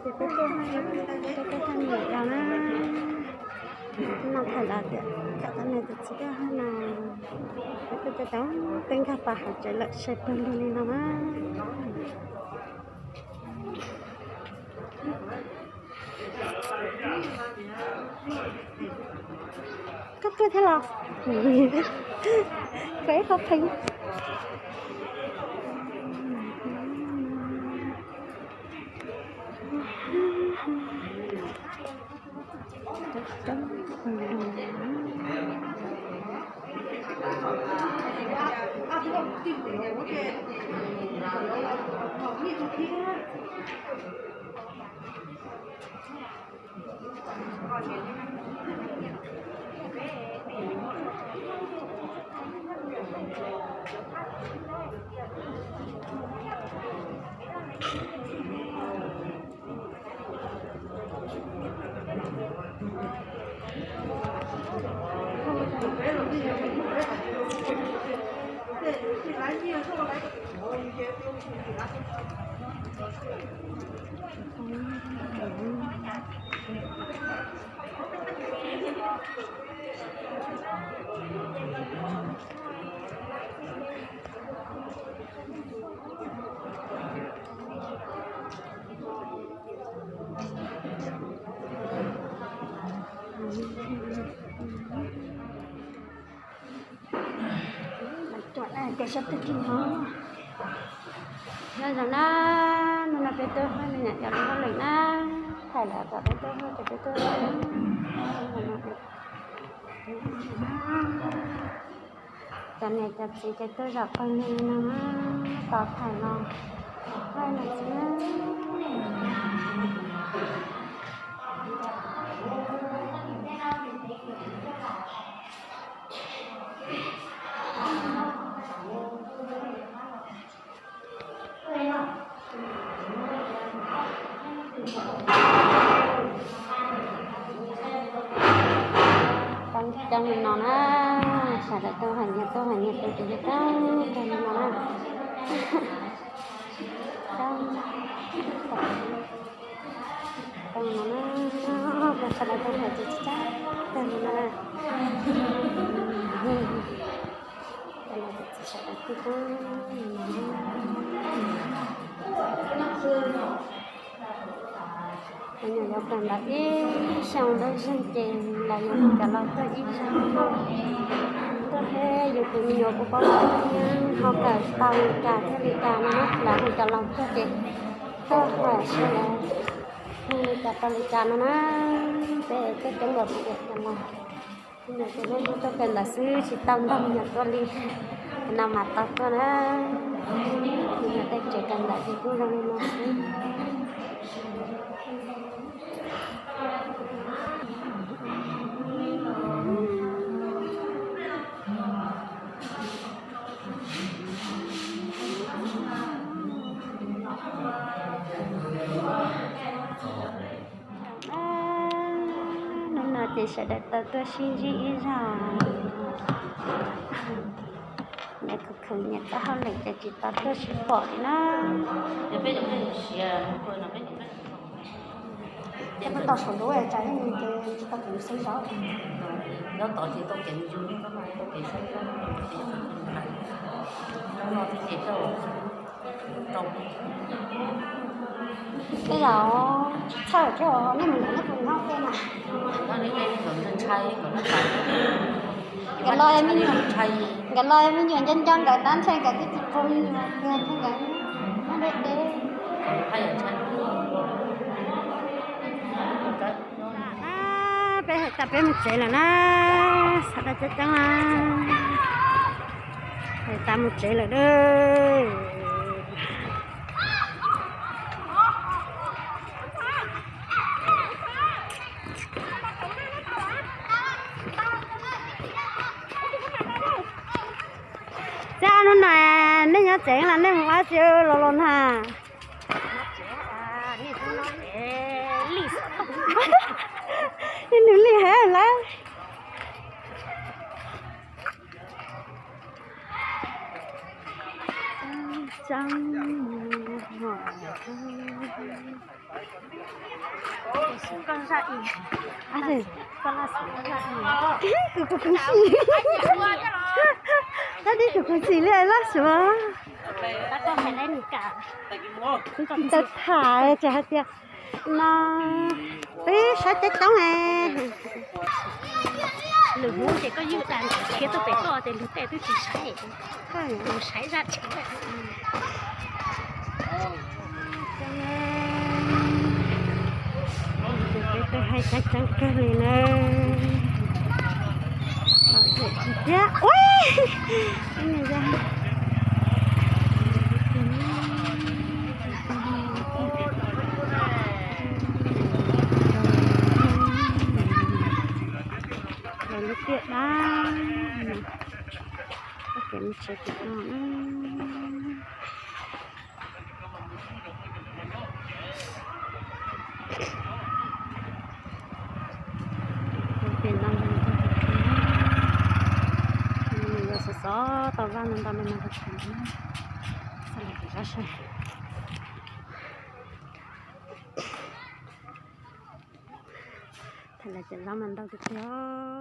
Ces peb tuaj, peb tuaj txog niam lawm na. Noj thaij los tias khav tau niam tus txiv tuaj hab no. Peb tuaj tau teb nkag pas hauv tsev lawm, saib pawg lug li no na. Koj tuaj thiab los? Koj ib qho pheej. Cov sab twg kiag no. Nyob zoo na, hnub no peb tuaj hab me nyuam cov lub hauj lwm na, thaij lawv kom peb tuaj hab ces peb tuaj. Cov niam cov txiv ces tuaj zaum pawg lug no na, tos thaij los hab no xwb. Coob coob li no na, sawv daws tuaj hais nyias tuaj hais nyias tus ces coob kawg li no na. Coob kawg li no na, sawv daws tuaj hais ces coob kawg li no na. Sawv daws tuaj li no. Cov nyuam yaus kawm ntawv ib xyoos ntuj zeeg ces lawv yuav hu cov laus tuaj ib zaug, tuaj thiab yus tus me nyuam kuj paub tias ho kawm tau li cas thiab li cas no na, lawv hu cov laus tuaj ces tuaj hais seb lawv hu li cas tau li cas no na. Peb tuaj coob npaum li cas los, me nyuam ces lub hnub tuaj kawm ntawv xwb tsis tau nrog me nyuam tuaj li, no mas tau tuaj na. Me nyuam tej tsev kawm ntawv ces kuj zoo li no xwb. Hnub no ces sawv daws tau tuaj sib ntsib ib zaug. Nyias khwv khwv nyias txoj hauj lwm ces tsis tau tuaj sib pom li na. Peb tau saum ntuj tsa ib nus ces tsis tau kev xeeb zov. Nyob tod ces tau kev mus yug, tau kev xeeb zov, tau kev xeeb zov. Tej zaum tsis txhawj thiab, nej mus ntawm nej puas nyob tej na. Nkawd los me nyuam, nkawd los me nyuam nco nco nkawd tab ntshai nkawd twb tsis pom me nyuam, nkawd ntshai nkawd nyob deb deb. Peb hais tas peb mus tsev lawm na, sawv daws coob coob na, hais tas mus tsev lawm na. Txaj hnub no nej nyob tsev los nej mus ua dab tsi los los na? Ib nws li heev lawm. Kuv kuv xim, tab sis kuv kuv xim li laj suav. Tsis tau tham, tsis hais tias no, peb saib coob coob. Lwm hnub ces koj ywj tas khiav tuaj pem koj ces lub tej twb tsis saib, saib zaj tsev. Peb twb hais coob coob kawg li na. Tom zem tsis thiab. Ua, los lub tiaj dab, kev mus tsev tim no na. Tus no yog xov xov tau vaj no ntau li no tus no. Xav lawm ces zab saib. Tham lawm ces zab mas ntau tiag tiag.